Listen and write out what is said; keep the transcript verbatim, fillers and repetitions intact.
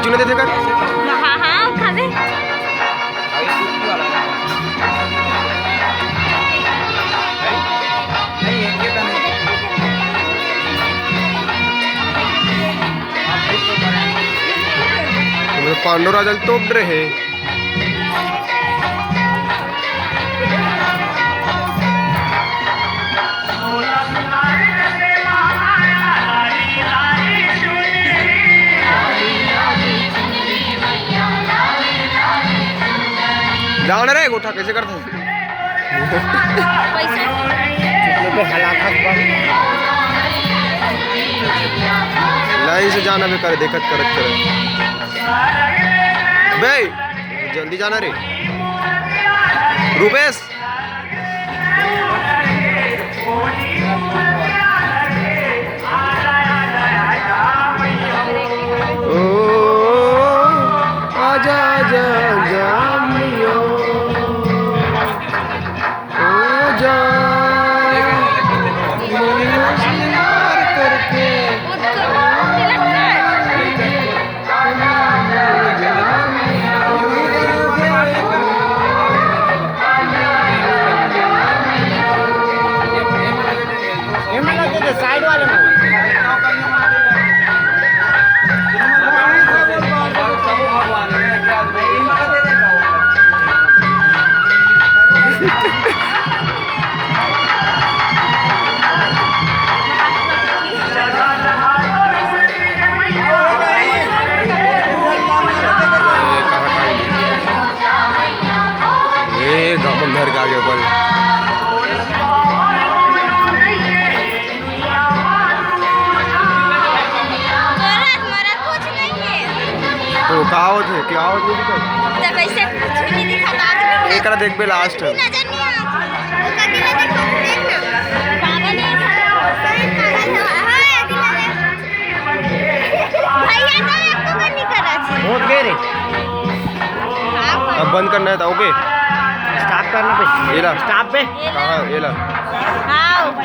क्यों ना देते कर? हाँ, हाँ, खाबे। पांडव राजा ल तोप रहे। जान रे गोठा कैसे करता है? लाइन से जाना बेकार है, देखत करत करत। बे, जल्दी जाना रे। रूपेश। ओ, आजा, आजा, आजा, मैया। आजा, मैया, श्रृंगार करके। साइड वाले में। ए, गपन घर के आगे ऊपर। तोरा मोरा कुछ नहीं है। तो का होत है? क्या होत है? तो कैसे कुछ भी नहीं दिखाता आदमी को। एकरा देखबे लास्ट है। नजर नहीं आती। वो कभी ना देखो, देख ना। पागल है। हाँ, अभी ना देख। भैया तो आपको करनी करा छी। बहुत गए रे। हाँ, अब बंद करना है तो ओके। स्टॉप करना पे। ये ला। स्टॉप पे। कहाँ? ये ला। हाँ।